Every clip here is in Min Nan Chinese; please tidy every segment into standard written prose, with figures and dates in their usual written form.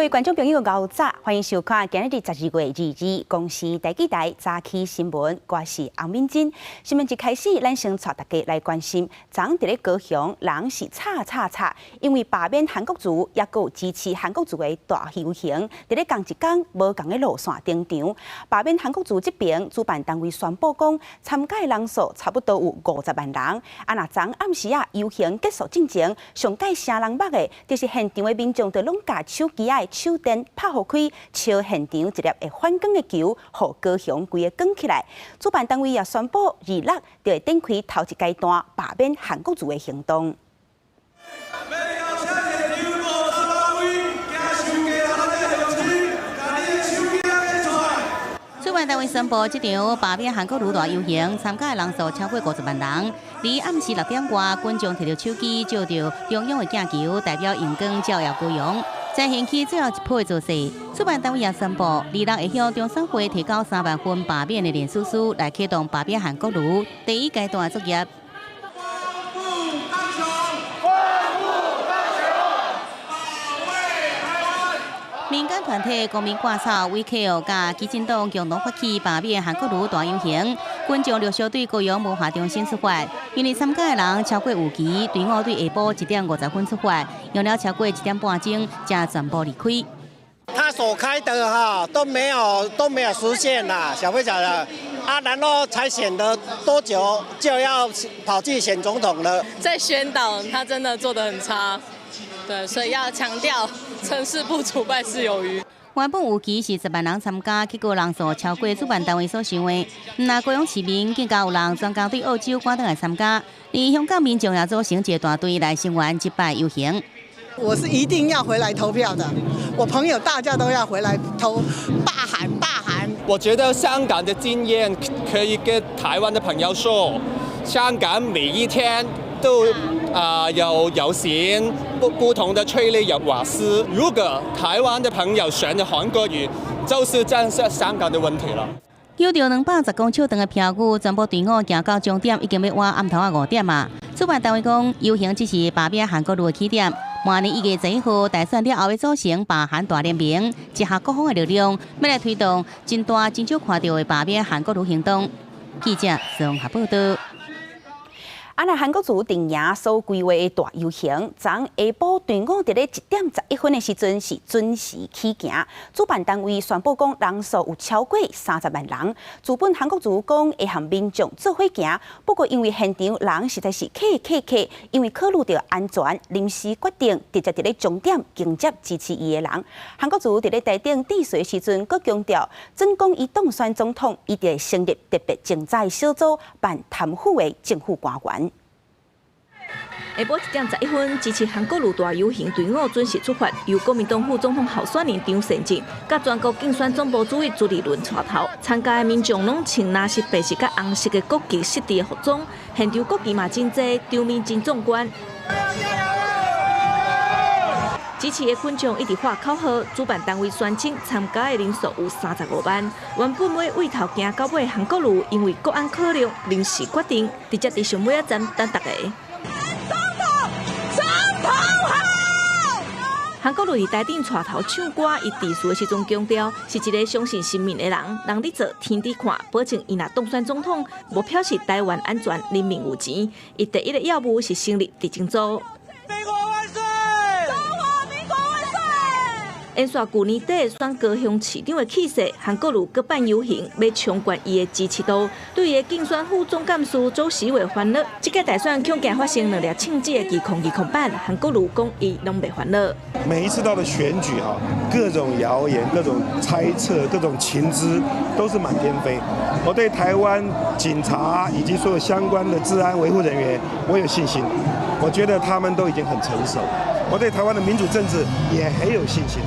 各位觀眾朋友，𠢕早，歡迎收看今仔日12月22公視台語台早起新聞，我是洪敏珍。新聞一開始，咱先帶大家來關心，昨昏佇咧高雄，人是吵吵吵，因為罷免韓國瑜，抑閣有支持韓國瑜的大遊行，佇咧仝一工無仝的路線登場。罷免韓國瑜這邊主辦單位宣布講，參加的人數差不多有50萬人。啊，若昨暗時啊遊行結束進前，上蓋聲人目的，就是現場的民眾都攏共手機仔的手電拍予開，照現場一粒會反光的球，予高雄規个光起來。主辦單位也宣布，26就會展開頭一階段罷免韓國瑜的行動。主辦單位宣布，這場罷免韓國瑜大遊行參加的人數超過50萬人。佇暗時6點外，群眾提著手機照著中央的鏡球，代表熒光照耀高雄，再掀起最後一波的造勢。主辦單位也宣布，26會向中選會提交3萬份罷免的聯署書，來啟動罷免韓國瑜第一階段的作業。光復高雄，光復高雄，保衛台灣。民間團體公民掛草、威克佮基進黨共同發起罷免韓國瑜大遊行，群眾陸續對高雄文化中心出發，因為參加的人超過預期，隊伍對下晡1點50分出發，用了超過1點半鐘，才全部離開。他所開的哈都沒有實現啦，曉不曉得？啊，然後才選了多久就要跑去選總統了？在宣導，他真的做得很差，對，所以要強調成事不足，敗事有餘。原本預期是10萬人參加，結果人數超過主辦單位所想的。毋但高雄市民，更加有人專工對澳洲趕轉來參加，連香港民眾也組成一個大隊來聲援這擺遊行。我是一定要回來投票的，我朋友大家都要回來投，罷韓罷韓。我覺得香港的經驗可以跟台灣的朋友說，香港每一天都有遊行，不同的催淚瓦斯。如果台灣的朋友選了韓國瑜，就是正是香港的問題了。有著210公尺長的標語，全部隊伍行到終點，已經欲倚暗頭仔5點啊！主辦單位講，遊行只是罷免韓國瑜的起點。明年1月11號大選了後，欲組成罷韓大聯盟，集合各方的力量，欲來推動真大真少看著的罷免韓國瑜行動。記者綜合報道。啊！若韓國瑜陣營所規劃的大遊行，昨下晡隊伍佇咧1點11分的時陣是準時起行。主辦單位宣布講人數有超過30萬人。主本韓國瑜講會和民眾做伙行，不過因為現場人實在是客客客，因為考慮著安全，臨時決定直接佇咧終點迎接支持伊的人。韓國瑜佇咧台頂致辭的時陣，閣強調，準講伊當選總統，伊就會成立特別偵查小組，辦貪腐的政府官員。下晡1點11分，支持韓國瑜大遊行隊伍準時出發，由國民黨副總統候選人張善政，佮全國競選總部主委朱立倫帶頭，參加的民眾攏穿藍色、白色佮紅色的國旗設置的服裝，現場國旗嘛真濟，場面真壯觀。支持的群眾一直喊口號，主辦單位宣稱參加的人數有35萬。原本欲對頭行到尾，韓國瑜因為國安考量，臨時決定直接佇上尾仔站等大家。總統好。韓國瑜佇台頂帶頭唱歌，伊致辭的時陣強調，是一个相信神明的人，人佇做，天佇看，保證伊若當選總統，無表示台灣安全，人民有錢。伊第一个要務是成立特偵組。民國萬歲！中華民國萬歲！延續舊年底選高雄市長的氣勢，韓國瑜閣辦遊行，欲衝懸伊的支持度。對伊的競選副總幹事周錫瑋煩惱，這屆大選恐驚發生兩粒銃子的2020版，韓國瑜講伊攏袂煩惱。每一次到了選舉哈，各種謠言、各種猜測、各種情資都是滿天飛。我對台灣警察以及所有相關的治安維護人員，我有信心。我覺得他們都已經很成熟。我對台灣的民主政治也很有信心。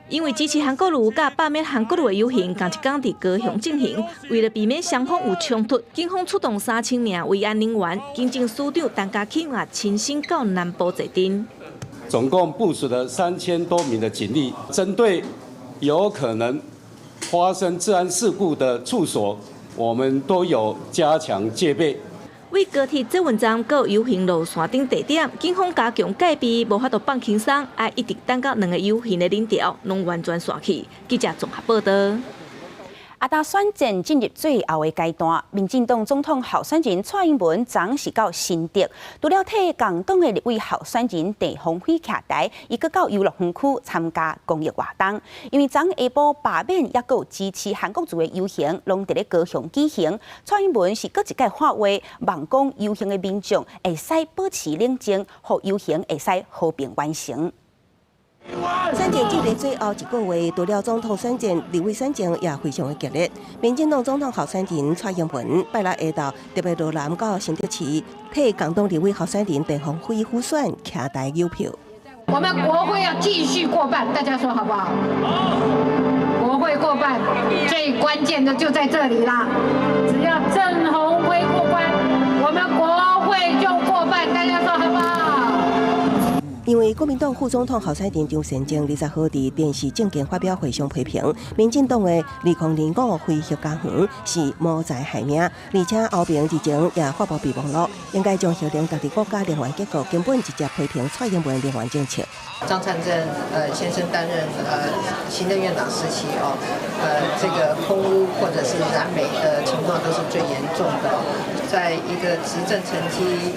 因為支持韓國瑜佮罷免韓國瑜的遊行，仝一工佇高雄進行。為了避免雙方有衝突，警方出動3000名維安人員，警政署長陳家欽也親身到南部坐鎮。總共部署了3000多名的警力，針對有可能發生治安事故的處所，我們都有加強戒備。為高鐵捷運站佮遊行路線頂地點，警方加強戒備，無法度放輕鬆，愛一直等到兩个遊行的人潮攏完全散去。記者綜合報道。啊，當選戰進入最後的階段，民進黨總統候選人蔡英文昨是到新竹，除了替共黨的立委候選人鄭鴻輝徛台，伊閣到遊樂園區參加公益活動。因為昨下晡罷免抑閣有支持韓國瑜的遊行，攏佇咧高雄舉行。蔡英文是閣一擺喊話，望講遊行的民眾會使保持冷靜，予遊行會使和平完成。選戰進入最後一個月，除了總統選戰、立委選戰也非常的激烈。民進黨總統候選人蔡英文拜六下晝特別落南到新竹市，替共黨立委候選人鄭鴻輝輔選徛台誘票。我們國會要繼續過半，大家說好不好？好。國會過半，最關鍵的就在這裡啦。只要鄭鴻輝過關，我們國會就過半，大家說好不好？因為國民黨副總統候選人張善政20號佇電視政見發表會上批評，民進黨的2005非核家園是謀財害命，而且歐盟日前也發布備忘錄，應該將核能納入國家能源結構，根本直接批評蔡英文能源政策。張善政先生擔任行政院長時期哦，這個空污或者是燃煤的情況都是最嚴重的，在一個執政成績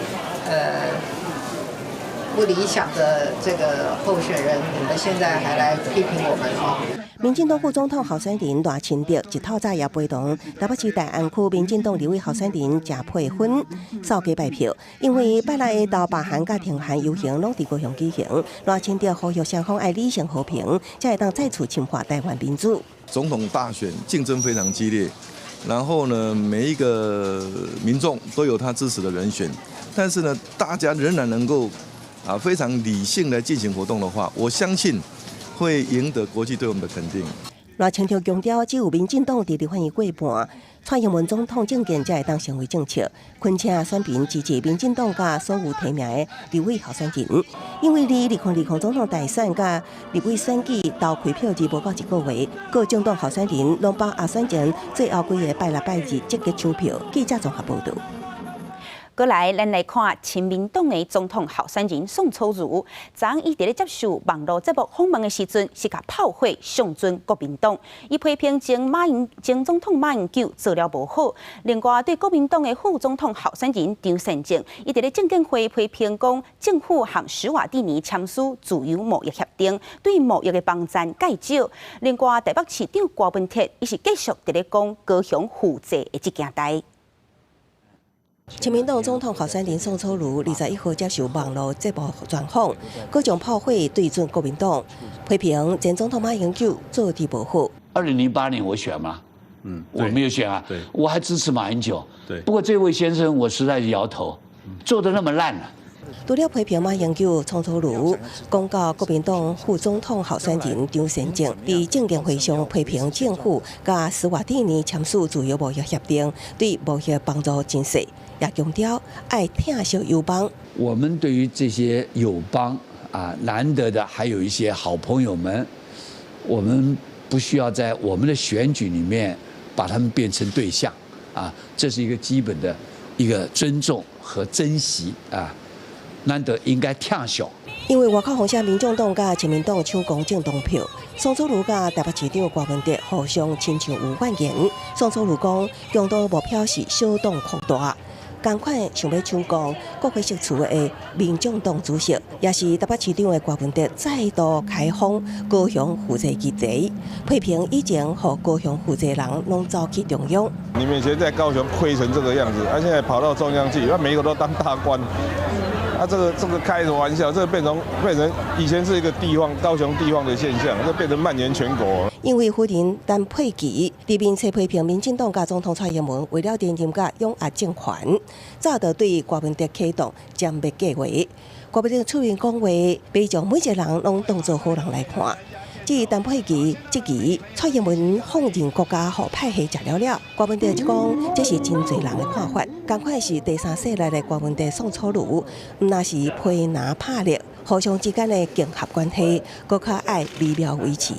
不理想的這個候選人，你們現在還來批評我們哦？民進黨副總統候選人賴清德一透早也陪同台北市大安區民進黨立委候選人鄭佩芬掃街拜票，因為拜六下晝罷韓佮挺韓遊行攏佇高雄舉行，賴清德呼籲雙方愛理性和平，才會當再次深化台灣民主。總統大選競爭非常激烈，然後呢，每一個民眾都有他支持的人選，但是呢，大家仍然能夠非常理性來進行活動的話，我相信會贏得國際對我們的肯定。賴清德強調，只有民進黨佇立法院過半，蔡英文總統政見才會當成為政策。懇請選民支持民進黨佮所有提名的立委候選人，因為離2020總統大選佮立委選舉投開票日無夠一個月，各政黨候選人攏把握選前最後幾个拜六拜日積極搶票。記者綜合報導。過來，咱來看親民黨的總統候選人宋楚瑜，昨伊佇咧接受網路節目訪問的時陣，是共炮火上準國民黨。伊批評前總統馬英九做了無好。另外，對國民黨的副總統候選人張善政，伊佇咧政見會批評講，政府和史瓦蒂尼簽署自由貿易協定，對貿易的幫贊較少。另外，台北市長柯文哲，伊是繼續佇咧講高雄負債的這件代。親民黨總統候選人宋楚瑜21號接受網路節目專訪，閣將炮火對準國民黨，批評前總統馬英九做得無好。 2008年我選嗎？我沒有選啊，我還支持馬英九。不過這位先生我實在是搖頭，做得那麼爛啊。除了批評馬英九、宋楚瑜，講到國民黨副總統候選人張善政，佇政見會上批評政府佮史瓦蒂尼簽署自由貿易協定，對貿易幫助真細，也強調愛疼惜友邦。我們對於這些友邦啊，難得的還有一些好朋友們，我們不需要在我們的選舉裡面把他們變成對象啊，這是一個基本的一個尊重和珍惜啊。難得應該疼惜。因為外口風聲，民眾黨佮親民黨搶攻政黨票，宋楚瑜佮台北市長柯文哲互相親像有怨言。宋楚瑜講，共黨目標是小黨擴大，仝款想欲搶攻國會釋出的民眾黨主席，也是台北市長的柯文哲再度開轟高雄負債議題，批評以前予高雄負債人攏走去中央。你們以前在高雄虧成這個樣子，啊，現在跑到中央去，那每一個都當大官。啊，這個開什麼玩笑？這個變成以前是一個地方高雄地方的現象，這變成蔓延全國。因為夫人陳佩琪佇面冊批評民進黨佮總統蔡英文為了連任佮擁壓政權，早就對柯文哲啟動殲滅計劃。柯文哲出面講話，袂將每一個人攏當做好人來看。至於陳佩琪質疑蔡英文放任國家予派系食了了，柯文哲就講這是真濟人的看法。仝款是第三勢力的柯文哲宋楚瑜，毋若是批藍拍綠，互相之間的競合關係，閣較愛微妙維持，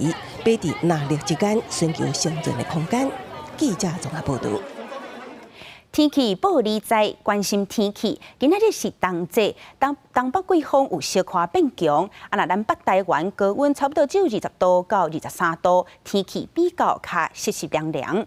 欲佇藍綠之間尋求生存的空間。記者綜合報導。天氣報你知，關心天氣。今仔日是冬至，東東北季風有小可變強。啊，若咱北台灣高溫差不多只有20度到23度，天氣比較較濕濕涼涼。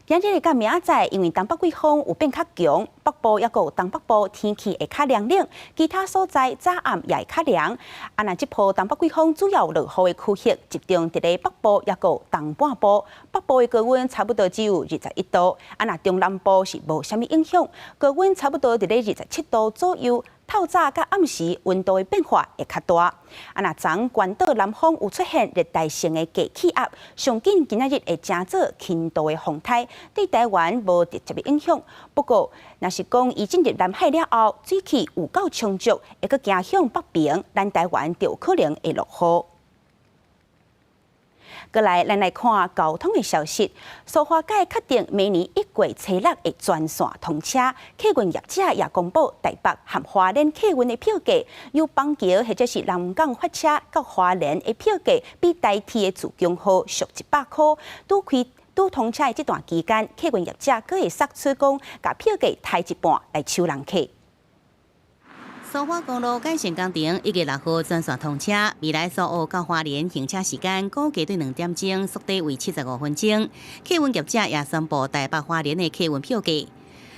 今仔日佮明仔載，因為東北季風有變較強，北部抑閣有東北部天氣會較涼冷，其他所在早暗也會較涼。啊，若這波東北季風主要落雨的區域集中佇咧北部抑閣有東半部，北部的高溫差不多只有21度，啊，若中南部是無啥物影響，高溫差不多佇咧27度左右。透早佮暗時溫度的變化會較大。啊，若昨關島南方有出現熱帶性的低氣壓，上緊今仔日會成做輕度的風颱，對台灣無直接的影響。不過，若是講伊進入南海了後，水汽有夠充足，會閣行向北邊，咱台灣就有可能會落雨。過來，咱來看交通的消息。蘇花改確定明年1月初6會全線通車，客運業者也公布台北和花蓮客運的票價，由板橋或者是南港發車到花蓮的票價，比台鐵的自強號俗100箍。拄開拄通車的這段期間，客運業者閣會釋出講，共票價刣一半來搶人客。蘇花公路改善工程1月6號全線通車，未來蘇澳到花蓮行車時間估計對2點鐘縮短為75分鐘。客運業者也宣布台北花蓮的客運票價，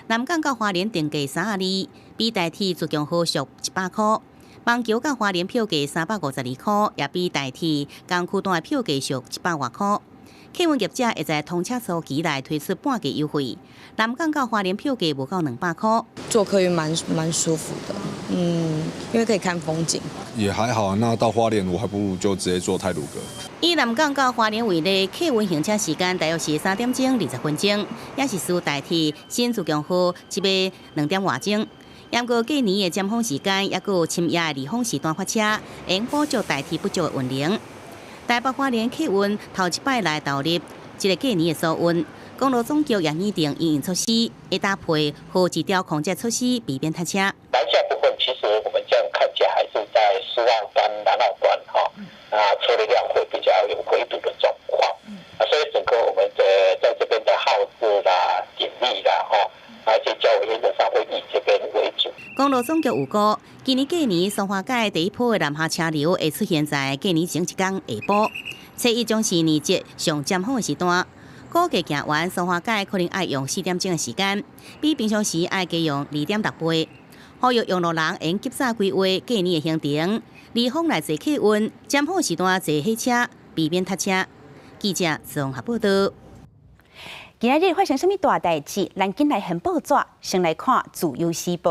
南港到花蓮定價32，比台鐵自強號俗100箍；板橋到花蓮票價352箍，也比台鐵同區段的票價俗100外箍。客運業者會在通車初期來推出半價優惠，南港到花蓮票價無到200箍。坐客運蠻舒服的，因為可以看風景。也還好，那到花蓮我還不如就直接坐太魯閣。以南港到花蓮為例，客運行車時間大約是3點鐘20分鐘，也是輸台鐵新自強號這欲2點外鐘。毋過過年的尖峰時間，抑閣有深夜的離峰時段發車，會補足台鐵不足的運能。台北花蓮客運頭一擺來投入這個過年的疏運，公路總局也擬定因應措施，會搭配號誌調控這措施，避免塞車。南下部分其實我們這樣看起來還是在蘇澳端、南澳端哈，啊車流量會比較有回堵的狀況，啊，所以整個我們的在這邊的號誌啦、警力啦，哈，而且較為原則上會以這邊為主。公路總局預估，今年過年蘇花改第一波的南下車流會出現在過年前一工下晡，初一將是年節上尖峰的時段。估計行完蘇花改可能愛用4點鐘的時間，比平常時愛加用2.6倍。呼籲用路人應及早規劃過年的行程，離峰來坐客運，尖峰時段坐火車，避免塞車。記者綜合報道。今仔日發生啥物大代誌？咱緊來掀報紙，先來看《自由時報》。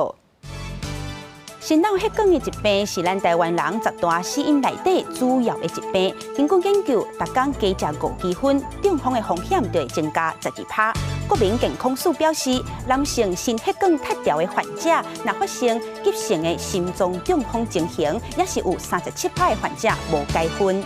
心腦血管的疾病是咱台灣人十大死因內底主要的疾病。根據研究，逐工加食5公分，中風的風險就會增加12%。國民健康署表示，男性心血管脫掉的患者，若發生急性的心臟中風情形，也是有37%的患者無解薰。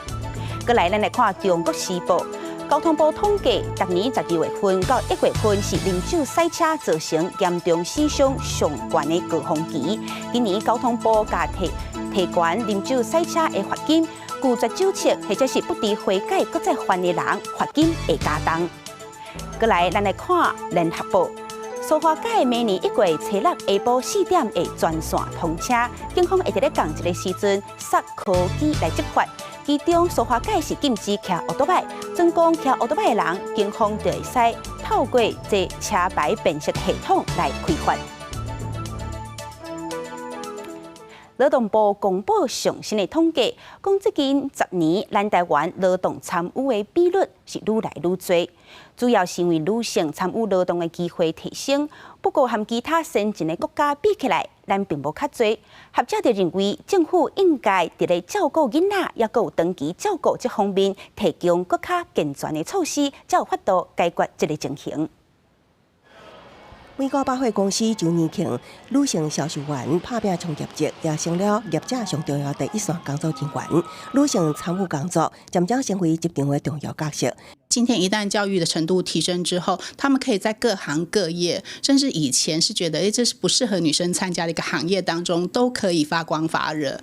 過來，咱來看《中國時報》。交通部統計，逐年12月份到1月份是啉酒駛車造成嚴重死傷上懸的高峰期。今年交通部共提提懸啉酒駛車的罰金，拒絕酒測或者是不知悔改閣再犯的人，罰金會加重。過來，咱來看《聯合報》。蘇花改明年1月初6下晡4點會全線通車，警方會佇咧仝一个時陣釋科技來執法。其中蘇花改是禁止騎歐多擺，準講騎歐多擺的人，警方就會使透過這車牌辨識系統來開罰。勞動部公布上新的統計，講最近10年，咱台灣勞動參與的比率是愈來愈濟，主要是因為女性參與勞動的機會提升。不過，和其他先進的國家比起來，咱並無較濟。學者就認為，政府應該佇咧照顧囡仔，抑閣有長期照顧這方面，提供閣較健全的措施，才有法度解決這个情形。美國百貨公司周年慶，女性銷售員拍拚衝業績，也成了業者上重要第一線工作人員。女性參與工作，漸漸成為職場的重要角色。今天一旦教育的程度提升之後，他們可以在各行各業，甚至以前是覺得，這是不適合女生參加的一個行業當中，都可以發光發熱。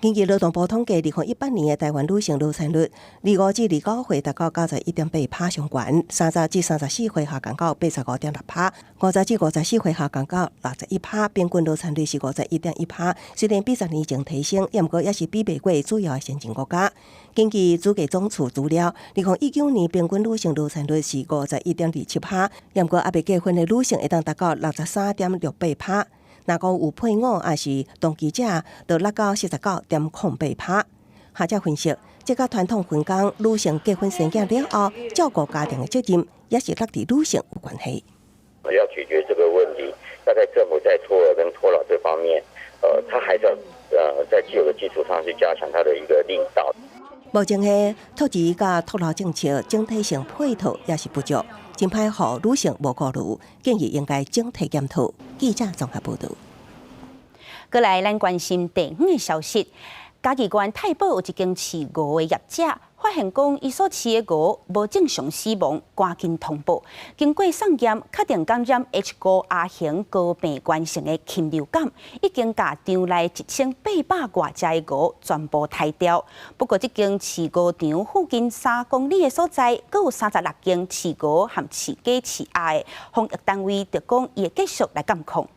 根據勞動部統計，2018年的台灣女性流產率，25至29歲達到91.8%上懸，30至34歲下降到85.6%，50至54歲下降到61%，平均流產率是51.1%。雖然比10年前提升，毋過也是比袂過主要的先進國家。根據主計總處資料，2019年平均女性流產率是51.27%，毋過猶未結婚的女性會當達到63.68%。若講有配偶抑是同居者，就落到49.08%。學者分析，這佮傳統分工，女性結婚生囝了後，照顧家庭的責任，也是落佇女性有關係。要解決這個問題，大概政府在托兒跟托老這方面，他還是要在既有的基礎上去加強它的一個力道。目前的托兒佮托老政策整體性配套也是不足，真歹予女性無顧慮，建議應該整體檢討。記者綜合報導。過來，咱關心地方的消息。嘉義縣太保有一間飼鵝的業者，發現講伊所飼的鵝無正常死亡，趕緊通報。經過送驗，確定感染 H5R 型高病原性的禽流感，已經共場內1800外隻的鵝全部刣掉。不過，這間飼鵝場附近3公里的所在，閣有36間飼鵝和飼雞、飼鴨的防疫單位，就講伊會繼續來監控。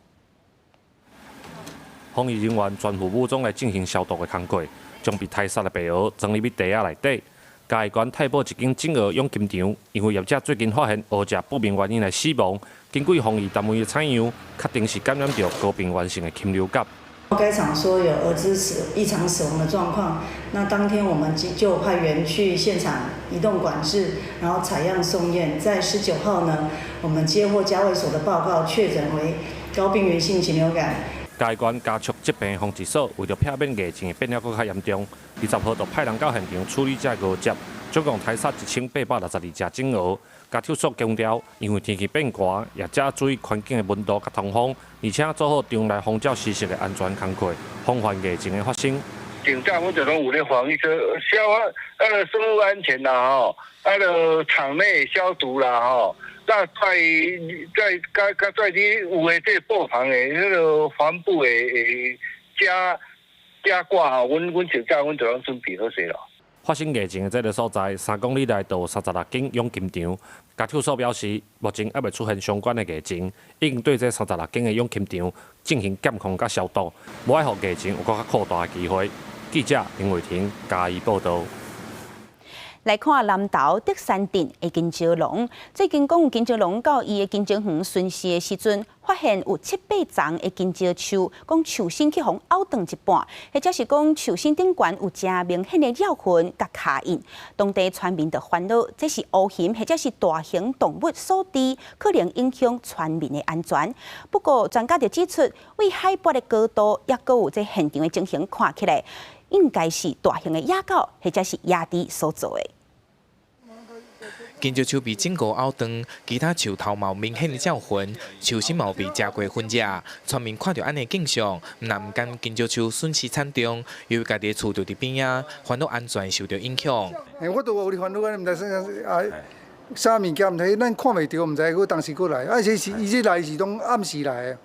防疫人員全副武裝來進行消毒的工作，將被刣殺的白鵝裝入去袋仔內底。嘉義縣太保一間種鵝養禽場，因為業者最近發現鵝隻不明原因來死亡，根據防疫單位的採樣，確定是感染著高病原性的禽流感。該場說有鵝隻死異常死亡的狀況，那當天我們就派員去現場移動管制，然後採樣送驗。在19號呢，我們接獲家衛所的報告，確診為高病原性禽流感。嘉義縣家畜疾病防治所為著避免疫情會變了閣較嚴重，20號就派人到現場處理這鵝隻，總共刣殺1862隻種鵝。家畜所強調，因為天氣變寒，業者注意環境的溫度佮通風，而且做好場內風照濕濕的安全工課，防範疫情的發生。頂早阮就攏有咧防疫，消那個生物安全啦吼，啊著場內消毒啦吼。那在在佮佮在你有的這個布棚的彼個帆布的加加掛吼，阮阮上早阮就攏準備好勢咯。發生疫情的這个所在，3公里內就有36間養禽場。家畜所表示，目前猶未出現相關的疫情，已經對這三十六間的養禽場進行監控佮消毒，無愛予疫情有閣較擴大的機會。記者林偉霆嘉義報導。來看南投竹山鎮的金蕉農，最近講有金蕉農到伊的金蕉園巡視的時陣，發現有七八叢的金蕉樹，講樹身去予咬斷一半，或者是講樹身頂懸有誠明顯的咬痕佮跤印。當地村民就煩惱，這是烏熊或者是大型動物所致，可能影響村民的安全。不過專家就指出，對海拔的高度，抑閣有這現場的情形看起來，應該是大型的野狗或者是野豬所做的。金蕉樹被整個咬斷，其他樹頭嘛有明顯的咬痕，樹身嘛有被食過痕跡。村民看著按呢景象，毋但毋甘金蕉樹損失慘重，由於家己的厝就佇邊仔，煩惱安全受著影響。欸，我都有咧煩惱，毋知啥啊，啥物件，毋知咱看袂著，毋知閣當時閣來，啊，這是伊這來是攏暗時來的。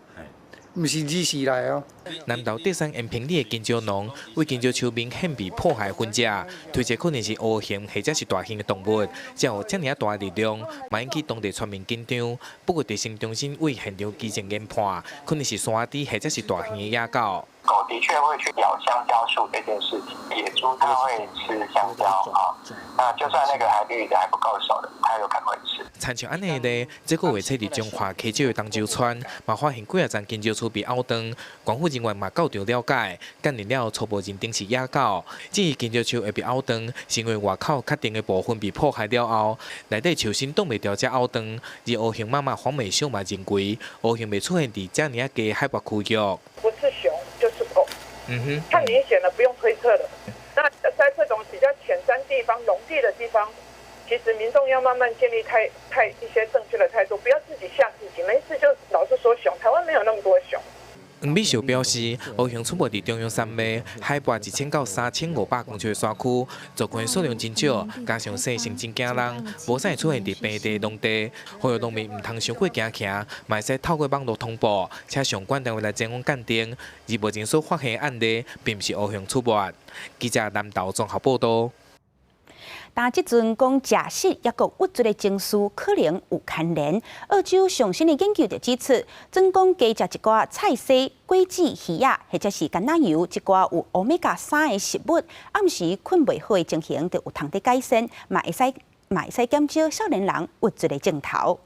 毋是日時來哦。南投竹山延平里的金蕉農，對金蕉樹明顯被破壞痕跡，推測可能是烏熊或者是大型的動物，才有遮爾仔大的力量，嘛引起當地村民緊張。不過，衛生中心對現場基證研判，可能是山豬或者是大型的野狗。狗的確會去咬香蕉樹這件事情，野豬它會吃香蕉啊，那就算那個還綠的還不夠熟的，它有可能會吃。親像按呢咧，這個月初佇彰化溪洲的東洲村，嘛發現幾仔叢金蕉樹被咬斷，縣府人員嘛到場了解，鑑定了初步認定是野狗。至於金蕉樹會被咬斷，是因為外口確定的部分被破壞了後，內底樹身擋袂牢才咬斷。而烏熊媽媽黃美秀嘛認為，烏熊袂出現佇遮爾仔低海拔區域。不是熊就是狗，太明顯了，不用推測了。那在這種比較淺山地方、農地的地方，其實民眾要慢慢建立太太一些正確的態度，不要自己嚇自己。沒事就老是說熊，台灣沒有那麼多熊。黃美秀表示，鱷熊出沒佇中央山脈，海拔1000到3500公尺的山區，族群數量真少，加上生性真驚人，無啥會出現佇平地農地，呼籲農民毋通傷過驚驚，嘛會使透過網路通報，請相關單位來前往鑑定。而目前所發現的案例，並毋是鱷熊出沒。記者南投綜合報導。但這陣講食食抑閣鬱卒的情緒可能有牽連。澳洲上新的研究就指出，準講加食一寡菜絲、果子、魚仔，或者是橄欖油，這寡有歐米伽三的食物，暗時睏袂好的情形就有通得改善，嘛會使減少少年人鬱卒的症頭。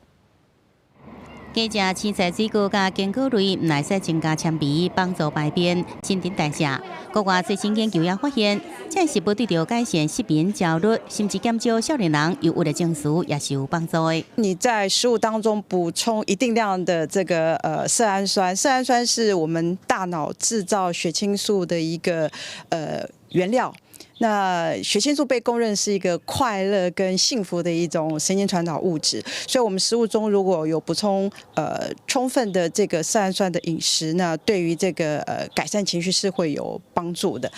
加食青菜、水果佮堅果類，毋會使增加纖維，幫助排便、新陳代謝。國外最新研究也發現，這食物對著改善失眠、焦慮，甚至減少少年人憂鬱的情緒，也是有幫助的。你在食物當中補充一定量的這個色氨酸，色氨酸是我們大腦製造血清素的一個原料。那血清素被公認是一個快樂跟幸福的一種神經傳導物質，所以，我們食物中如果有補充充分的這個色氨酸的飲食，那對於這個改善情緒是會有幫助的。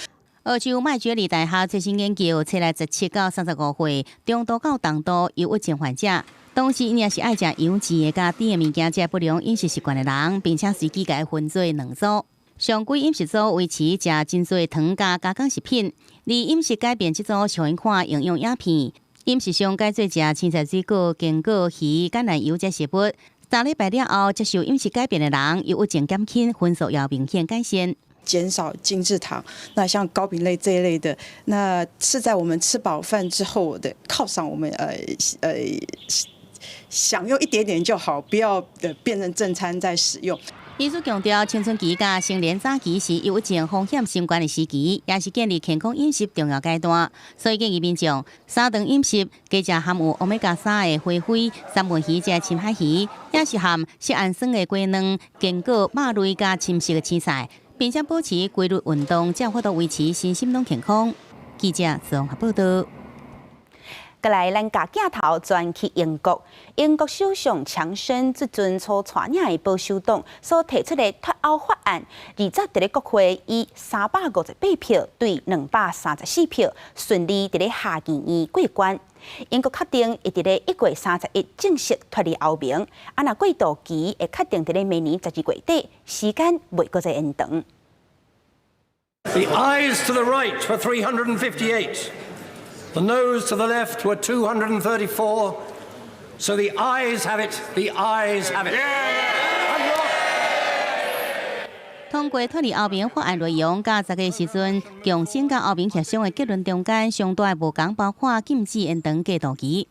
澳洲麥覺理大學最新研究，揣來17到35歲中度到重度憂鬱症患者，當時𪜶也是愛食油脂的佮甜的物件，這不良飲食習慣的人，並且隨機共伊分做兩組。常規飲食組維持食真濟糖佮加工食品，而飲食改變這組是予𪜶看營養影片。飲食上改做食青菜、水果、堅果、魚、橄欖油這食物。3禮拜了後，接受飲食改變的人，憂鬱症減輕，分數也明顯改善。減少精製糖，那像糕餅類這一類的，那是在我們吃飽飯之後的犒賞我們，享用一點點就好，不要變成正餐在使用。醫師強調，青春期佮成年早期是憂鬱症風險升懸的時期，也是建立健康飲食重要階段。所以建議民眾三頓飲食加食含有歐米伽三的花卉、三文魚這深海魚，也是含色氨酸的雞卵、堅果、肉類佮深色的青菜，並且保持規律運動，才有法度維持身心攏健康。記者綜合報導。過來，咱共鏡頭轉去英國。英國首相強生這陣所帶領的保守黨所提出的脫歐法案，二十佇咧國會以358票對234票順利佇咧下議院過關。英國確定會佇咧1月31正式脫離歐盟，啊若過渡期會確定佇咧明年12月底，時間袂閣再延長。 The ayes to the right were 358. The noes to the left were 234. So the ayes have it, the ayes have it. 通過脫離歐盟法案內容，佮十月時陣，強生佮歐盟協商的結論中間，上大的無仝包括禁止延長過渡期。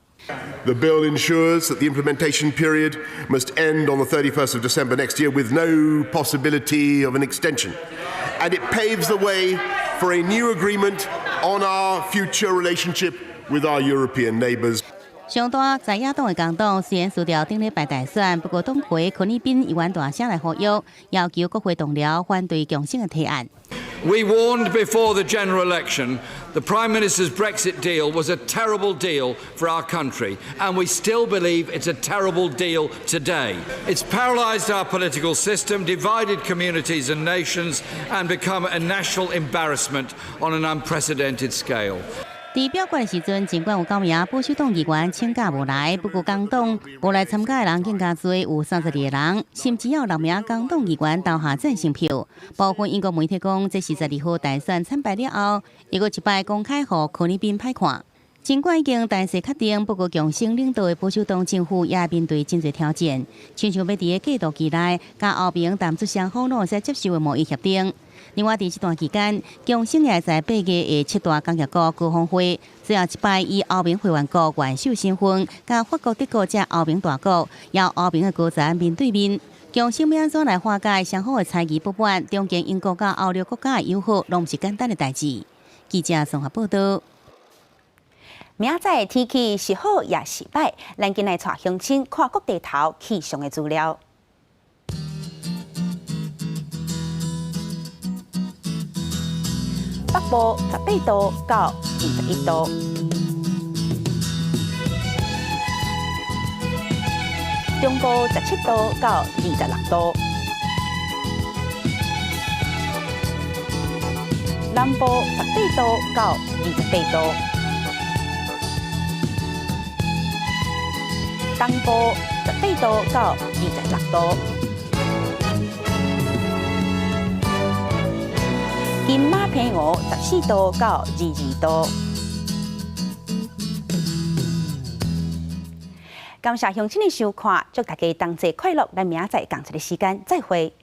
The bill ensures that the implementation period must end on the 31st of December next year with no possibility of an extension. And it paves the way for a new agreement on our future relationship with our European neighbours. 上大在野黨的工黨雖然輸掉頂禮拜大選，不過黨魁柯爾賓依然大聲來呼籲，要求國會同僚反對強生的提案。 We warned before the general election the Prime Minister's Brexit deal was a terrible deal for our country, and we still believe it's a terrible deal today. It's paralysed our political system, divided communities and nations, and become a national embarrassment on an unprecedented scale. 佇表決的時陣，儘管有九名保守黨議員請假無來，不過工黨無來參加的人更加濟，有32個人，甚至有六名工黨議員投下贊成票。部分英國媒體講，這是12號大選慘敗了後，猶閣一擺公開予柯爾賓歹看。儘管已經大勢確定，不過強生領導的保守黨政府也面對真濟挑戰，親像欲佇個過渡期內，佮歐盟談出雙方攏會使接受的貿易協定。另外，佇這段期間，強生也在8月的七大工業國高峰會，最後一擺以歐盟會員國元首身份，佮法國、德國這歐盟大國，邀歐盟的高層面對面。強生欲按怎來化解雙方的猜疑不滿，重建英國佮歐洲國家的友好，攏毋是簡單的代誌。記者綜合報導。明仔載天氣是好抑是䆀，咱今來帶鄉親看各地頭氣象的資料。北部18度到21度，中部17度到26度，南部18度到28度，東部18度到26度，金馬澎湖14度到22度。感謝鄉親的收看，祝大家冬節快樂！咱明仔載仝一个時間再會。